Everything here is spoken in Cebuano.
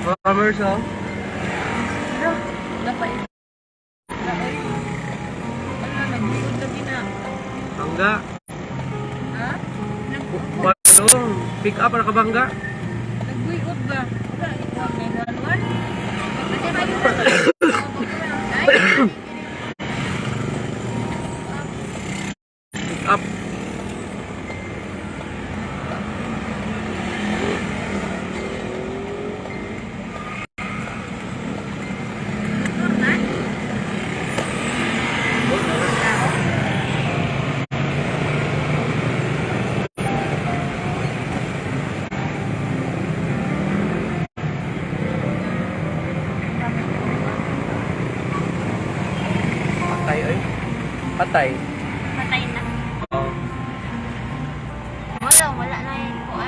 Farmers, oh. Ano? Napay. Napay. Ano, nagbuod lagi na. Bangga. Ha? Balong. Pick up para kabangga. Nagbuod ba? Wala, ikaw 911. Kasi may Pick up. Motor na? Patay, oy. Patay.